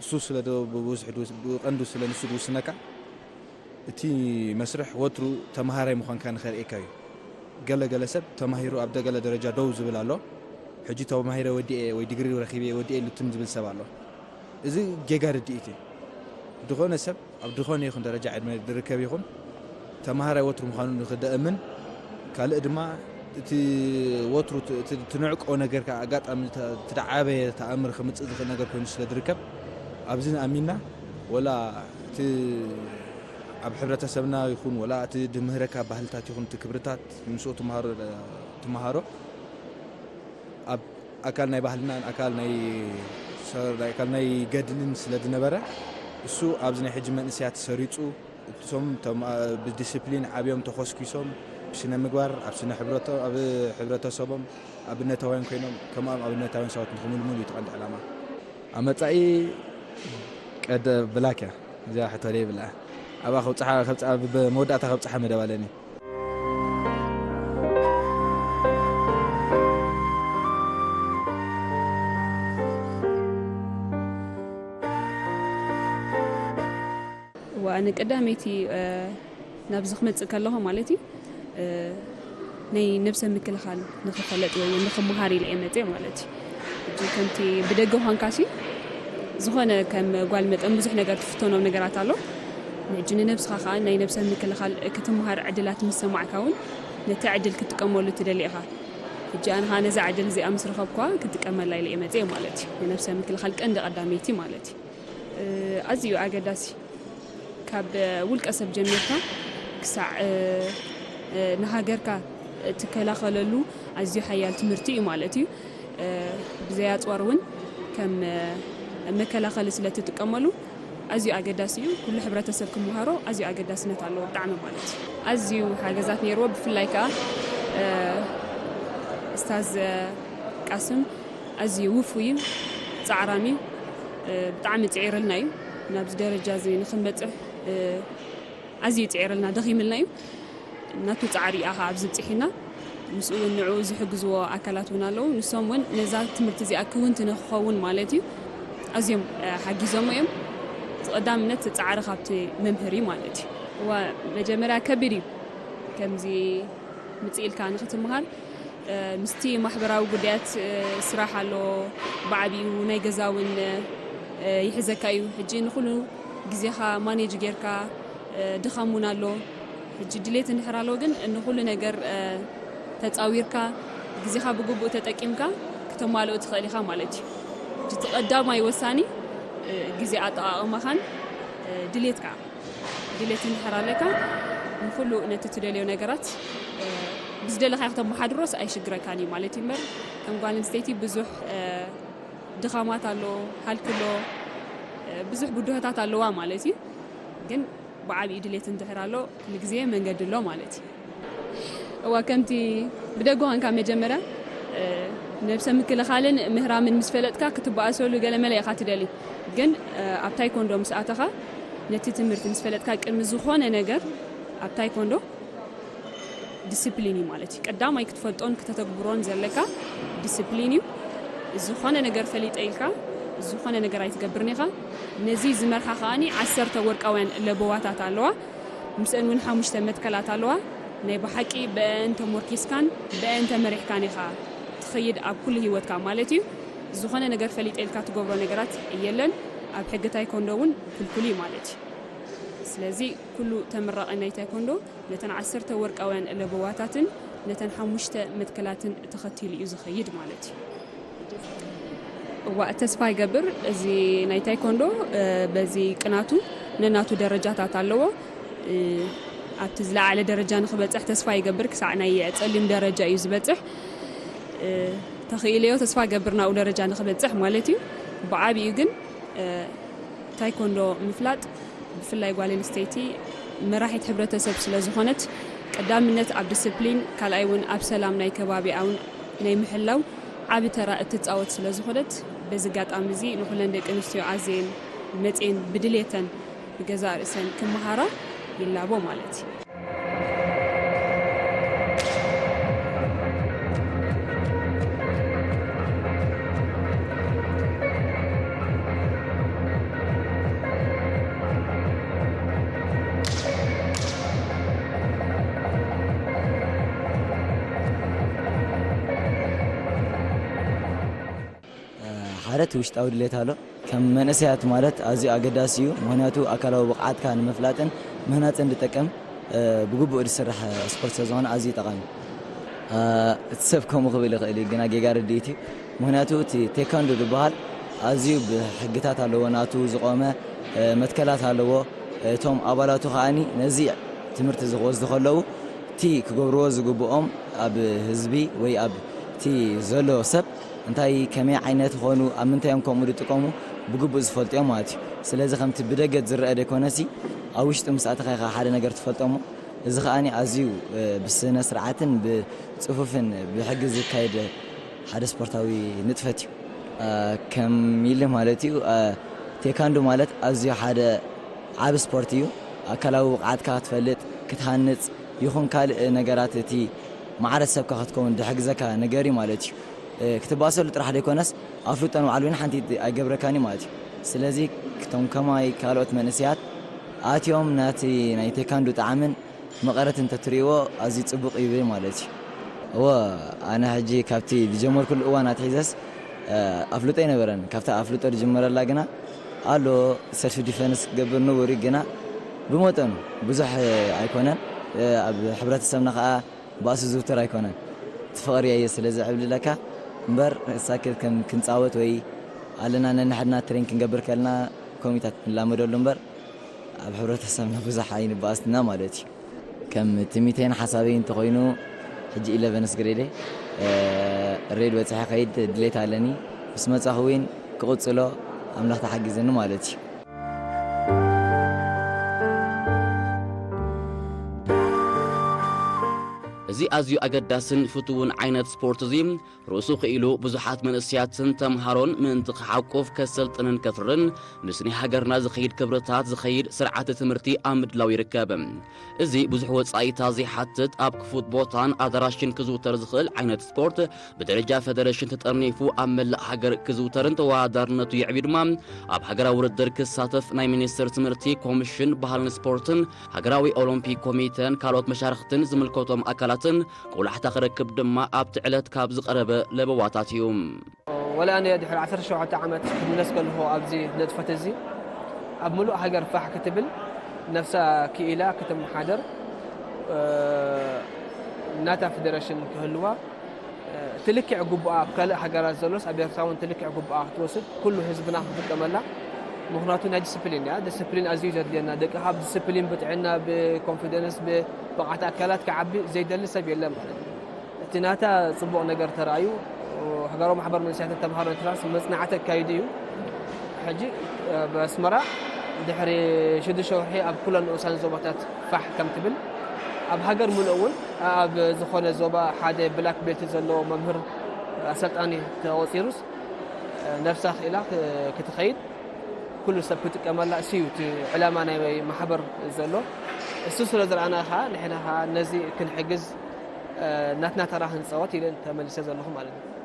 እሱ ስለ ዶ ብብዝሒ ድውስ- ብቐንዱ ስለ ንሱ ድውስነካ እቲ መስርሕ ወትሩ ተመሃራይ ምዃንካ ንኸርእየካ እዩ። ገለ ገለ ሰብ ተማሂሩ ኣብ ደገለ ደረጃ ደው ዝብል ኣሎ። ሕጂ ተማሂረ ወዲኤ ወይ ዲግሪ ረኺበ ወዲኤ ኢሉ ትም ዝብል ሰብ ኣሎ። እዚ ጌጋ ርድኢት እዩ። ዝኾነ ሰብ ኣብ ዝኾነ ይኹን ደረጃ ዕድመ ዝርከብ ይኹን ተማሃራይ ወትሩ ምዃኑ ንክደእምን ካልእ ድማ እቲ ወትሩ ት- ት- ትንዕቆ ነገር ከዓ ኣጋጣሚ ተ- ትደዓበየ ተኣምር ክምፅእ ዝኽእል ነገር ኮይኑ ስለ ዝርከብ ኣብዚ ንኣሚንና ወላ እቲ ኣብ ሕብረተሰብና ይኹን ወላ እቲ ድምህረካ ባህልታት ይኹን እቲ ክብርታት ምስኡ ትመሃሮ ትመሃሮ ኣብ ኣካል ናይ ባህልናን ኣካል ናይ ሰ- ናይ ኣካል ናይ ገድልን ስለ ዝነበረ እሱ ኣብዚ ናይ ሕጂ መንእሰያት ሰሪፁ እቶም ተማ- ብዲስፕሊን ዓብዮም ተኾስኪሶም ብስነ ምግባር ኣብ ስነ ሕብረተ- ኣብ ሕብረተሰቦም ኣብነታውያን ኮይኖም ከምኦም ኣብነታውያን ሰባት ንክምልምሉ እዩ እቲ ቀንዲ ዕላማ። ኣብ መፃኢ ቀደ ብላክ እያ እዚኣ ሕቶ ደይ ብላ ኣብኣ ከብፅሓ ከብፅሓ ብመወዳእታ ከብፅሓ መደብ ኣለኒ። እዋ ኣነ ቀዳመይቲ ናብዚ ክመፅእ ከለኹ ማለት እዩ ናይ ነብሰ ምክልኻል ንክፈለጥ ወይ ንክመሃር ኢለ እየ መፅእ ማለት እዩ። ሕጂ ከምቲ ብደገ ኳንካሲ ዝኾነ ከም ጓል መጠን ብዙሕ ነገር ትፍተኖም ነገራት ኣሎ። ሕጂ ንነብስኻ ከዓ ናይ ነብሰ ምክልኻል ክትመሃር ዕድላት ምስ ሰማዕካ እውን ነቲ ዕድል ክትጥቀመሉ ትደሊ ኢኻ። ሕጂ ኣነ ከዓ ነዛ ዕድል እዚኣ ምስ ረኸብኳ ክጥቀመላ ኢለ እየ መፅእ ማለት እዩ። ንነብሰ ምክልኻል ቀንዲ ቀዳመይቲ ማለት እዩ። ኣዝዩ ኣገዳሲ ካብ ውልቀ ሰብ ጀሚርካ ክሳዕ ንሃገርካ እትከላኸለሉ ኣዝዩ ሓያል ትምህርቲ እዩ ማለት እዩ። ብዘይ ኣፅዋር እውን ከም መከላኸሊ ስለ ትጥቀመሉ ኣዝዩ ኣገዳሲ እዩ። ኩሉ ሕብረተሰብ ክመሃሮ ኣዝዩ ኣገዳስነት ኣለዎ ብጣዕሚ ማለት እዩ። ኣዝዩ ሓገዛት ነይርዎ ብፍላይ ከዓ እስታዝ ቃስም ኣዝዩ ውፉይ እዩ፣ ፃዕራም እዩ። ብጣዕሚ ፅዒርልና እዩ ናብዚ ደረጃ እዚ ንክንበፅሕ ኣዝዩ ፅዒርልና ደኺምልና እዩ። ናቱ ፃዕሪ እዩ ከዓ ኣብዚ ብፂሒና። ምስኡ እውን ንዕኡ ዝሕግዝዎ ኣካላት እውን ኣለዉ። ንሶም እውን ነዛ ትምህርቲ እዚኣ ክውንቲ ንክኸውን ማለት እዩ ኣዝዮም ሓጊዞሞ እዮም። ቀዳምነት ፃዕሪ ካብቲ መምህር እዩ ማለት እዩ። እዋ መጀመርያ ከቢድ እዩ ከምዚ ምፅእ ኢልካ ንክትምሃር ምስቲ ማሕበራዊ ጉዳያት ስራሕ ኣሎ፣ ብዓብኡ ናይ ገዛ እውን ይሕዘካ እዩ። ሕጂ ንኩሉ ግዜኻ ማኔጅ ጌርካ ድኻም እውን ኣሎ። ሕጂ ድሌት እንድሕር ኣሎ ግን ንኩሉ ነገር ተፃዊርካ ግዜኻ ብግቡእ ተጠቂምካ ክተማልኦ ትኽእል ኢኻ ማለት እዩ። እቲ ቀዳማይ ወሳኒ ግዜ ኣጠቓቕማኻን ድሌትካ። ድሌት እንድሕር ኣለካ ንኩሉ ነቲ ትደልዮ ነገራት ብዝደለኻዮ ክተመሓድሮስ ኣይሽግረካን እዩ ማለት እዩ። እምበር ከም ጓል ኣንስተይቲ ብዙሕ ድኻማት ኣሎ፣ ሃልኪ ኣሎ፣ ብዙሕ ብድሆታት ኣለዋ ማለት እዩ። ግን ብዓብዩ ድሌት እንድሕር ኣሎ ኩሉ ግዜ መንገዲ ኣሎ ማለት እዩ። እዋ ከምቲ ብደገ ኮንካ መጀመርያ ነብሰ ምክልኻልን ምህራምን ምስ ፈለጥካ ክትበኣሰሉ ገለመለ ኢኻ ትደሊ። ግን ኣብ ታይኮንዶ ምስ ኣተኻ ነቲ ትምህርቲ ምስ ፈለጥካ ቅድሚ ዝኾነ ነገር ኣብ ታይኮንዶ ዲስፕሊን እዩ ማለት እዩ። ቀዳማይ ክትፈልጦን ከተተግብሮን ዘለካ ዲስፕሊን እዩ። ዝኾነ ነገር ፈሊጠ ኢልካ ዝኾነ ነገር ኣይትገብርን ኢኻ። ነዚ ዝመርሓ ከኣኒ ዓሰርተ ወርቃውያን ለበዋታት ኣለዋ። ምስአን እውን ሓሙሽተ መትከላት ኣለዋ። ናይ ብሓቂ ብአን ተሞርኪስካን ብአን ተመሪሕካን ኢኻ ትኸይድ ኣብ ኩሉ ህይወትካ ማለት እዩ። ዝኾነ ነገር ፈሊጠ ኢልካ ትገብሮ ነገራት የለን። ኣብ ሕጊ ታይኮንዶ እውን ክልኩል እዩ ማለት እዩ። ስለዚ ኩሉ ተመራቒ ናይ ታይኮንዶ ነተን ዓሰርተ ወርቃውያን ለበዋታትን ነተን ሓሙሽተ መትከላትን ተኸቲሉ እዩ ዝኸይድ ማለት እዩ። እዋ ተስፋ ይገብር እዚ ናይ ታይኮንዶ በዚ ቅናቱ ነናቱ ደረጃታት ኣለዎ። ኣብቲ ዝለዓለ ደረጃ ንክበፅሕ ተስፋ ይገብር። ክሳዕ ናይ ፀሊም ደረጃ እዩ ዝበፅሕ። ተኽኢለዮ ተስፋ ገብር ናብኡ ደረጃ ንክበፅሕ ማለት እዩ። ብዓብዩ ግን ታይኮንዶ ምፍላጥ ብፍላይ ጓል ኣንስተይቲ መራሒት ሕብረተሰብ ስለ ዝኾነት ቀዳምነት ኣብ ዲስፕሊን ካልኣይ እውን ኣብ ሰላም ናይ ከባቢኣውን ናይ ምሕላው ዓቢ ተራ እትፃወት ስለ ዝኾነት በዚ ኣጋጣሚ እዚ ንኩለን ደቂ ኣንስትዮ ኣዝየን መፅየን ብድሌተን ብገዛእ ርእሰን ክመሃራ ይላቦ ማለት እዩ። ሓደ እቲ ውሽጣዊ ድሌት ኣሎ። ከም መንእሰያት ማለት ኣዝዩ ኣገዳሲ እዩ። ምኽንያቱ ኣካላዊ ብቕዓትካ ንምፍላጥን ምህናፅን ዝጠቅም ብግቡእ ዝስራሕ ስፖርት ስለዝኾነ ኣዝዩ ጠቓሚ። እቲ ሰብ ከምኡ ክብል ይኽእል እዩ፣ ግና ጌጋ ርድኢት እዩ። ምኽንያቱ እቲ ቴኳንዶ ዝበሃል ኣዝዩ ብሕግታት ኣለዎ፣ ናቱ ዝቖመ መትከላት ኣለዎ። እቶም ኣባላቱ ከኣኒ ነዚ ትምህርቲ ዝወስዱ ከለዉ እቲ ክገብርዎ ዝግብኦም ኣብ ህዝቢ ወይ ኣብ እቲ ዘሎ ሰብ እንታይ ከመይ ዓይነት ይኾኑ፣ ኣብ ምንታይ እዮም ከምኡ ዝጥቀሙ ብግቡእ ዝፈልጡ እዮም ማለት እዩ። ስለዚ ከምቲ ብደገ ዝረአ ዘይኮነሲ ኣብ ውሽጢ ምስ ኣተኻ ኢኻ ሓደ ነገር ትፈልጦ እሞ እዚ ከኣ ኣዝዩ ብስነ ስርዓትን ብፅፉፍን ብሕጊ ዝካየድ ሓደ ስፖርታዊ ንጥፈት እዩ። ከም ኢሊ ማለት እዩ ቴካንዶ ማለት ኣዝዩ ሓደ ዓቢ ስፖርት እዩ። ኣካላዊ ብቕዓትካ ክትፈልጥ ክትሃንፅ ይኹን ካልእ ነገራት እቲ ማዕረ ሰብካ ክትከውን ዝሕግዘካ ነገር እዩ ማለት እዩ። ክትባእሰሉ ጥራሕ ዘይኮነስ ኣፍልጦ ንባዕሉ እውን ሓንቲ ኣይገብረካን እዩ ማለት እዩ። ስለዚ ክቶም ከማይ ካልኦት መንእሰያት ኣትዮም ናቲ ናይ ቴካንዶ ጣዕምን መቐረት እንተትርእይዎ ኣዝዩ ፅቡቕ እዩ ማለት እዩ። እወ ኣነ ሕጂ ካብቲ ዝጀመርኩሉ እዋን ኣትሒዘስ ኣፍልጦ ኣይነበረን። ካብታ ኣፍልጦ ዝጅመረላ ግና ኣሎ ሰልፍ ዲፈንስ ክገብር ንቡር እዩ ግና ብመጠኑ ብዙሕ ኣይኮነን። ኣብ ሕብረተሰብና ከዓ ባእሲ ዝውትር ኣይኮነን። እቲ ፍቕሪ እየ ስለ ዘዕብልለካ እምበር ሳክል ከም ክንፃወት ወይ ኣለና ነንሕድና ትሬን ክንገብር ከለና ከምኡታት ንላመደሉ እምበር ኣብ ሕብረተሰብና ብዙሕ ኣይንባእስና ማለት እዩ። ከም ትሚተይን ሓሳበይ እንተኾይኑ ሕጂ ኢለቨንስ ግሬደ ሬድ በፅሐ ከይድ ድሌት ኣለኒ ምስ መፃኹ እውን ክቕፅሎ ኣምላኽ ተሓጊዘኒ ማለት እዩ። እዚ ኣዝዩ ኣገዳስን ፍቱውን ዓይነት ስፖርት እዚ ርእሱ ክኢሉ ብዙሓት መንእሰያትን ተምሃሮን ምእንቲ ክሓቁፍ ከሰልጥንን ከፍርን ምስ ናይ ሃገርና ዝኸይድ ክብርታት ዝኸይድ ስርዓተ ትምህርቲ ኣብ ምድላው ይርከብ። እዚ ብዙሕ ወጻኢታ ዘይሓትት ኣብ ክፉት ቦታን ኣዳራሽን ክዝውተር ዝኽእል ዓይነት ስፖርት ብደረጃ ፈደረሽን ተጠርኒፉ ኣብ መላእ ሃገር ክዝውተርን ተወዳዳርነቱ የዕብዩ ድማ ኣብ ሃገራዊ ውድድር ክሳተፍ ናይ ሚኒስቴር ትምህርቲ ኮሚሽን ባህልን ስፖርትን ሃገራዊ ኦሎምፒክ ኮሚተን ካልኦት መሻርክትን ዝምልከቶም ኣካላትን ቆላሕታ ክረክብ ድማ ኣብቲ ዕለት ካብ ዝቐረበ ለበዋታት እዩ። ወላ ኣነ ድሕሪ ዓሰርተ ሸውዓተ ዓመት ክምለስ ከለኹ ኣብዚ ነጥፈት እዚ ኣብ ምሉእ ሃገር ፋሕ ክትብል ነፍሳ ክኢላ ክትመሓደር ናታ ፌደሬሽን ክህልዋ እቲ ልክዕ ግቡኣ ኣብ ካልእ ሃገራት ዘሎስ ኣብ ኤርትራ እውን እቲ ልክዕ ግቡኣ ክትወስድ ኩሉ ህዝብና ክጥቀመላ። ምክንያቱ ናይ ዲስፕሊን እያ። ዲስፕሊን ኣዝዩ ዘድልየና። ደቅኻ ብዲስፕሊን፣ ብጥዕና፣ ብኮንፊደንስ፣ ብብቕዓት ኣካላት ክዓቢ ዘይደሊ ሰብ የለን ማለት እዩ። እቲ ናታ ጽቡቕ ነገር ተራእዩ፣ ሃገራዊ ማሕበር መንእሰያትን ተምሃሮን ኤርትራስ መጽናዕቲ ኣካይዱ እዩ። ሕጂ ኣብ ኣስመራ ድሕሪ ሽዱሽተ ወርሒ ኣብ ኩለን ንኡሳን ዞባታት ፋሕ ከም ትብል፣ ኣብ ሃገር ምሉእ እውን ኣብ ዝኾነ ዞባ ሓደ ብላክ ቤልት ዘለዎ መምህር ኣሰልጣኒ ተቖጺሩስ ነብሳ ክኢላ ክትኸይድ ኩሉ ሰብ ክጥቀመላ እሱ እዩ እቲ ዕላማ ናይ ማሕበር ዘሎ። እሱ ስለ ዝረኣና ከዓ ንሕና ከዓ ነዚ ክንሕግዝ ናትና ተራ ክንፃወት ኢለ ተመሊሰ ዘለኹ ማለት እዩ።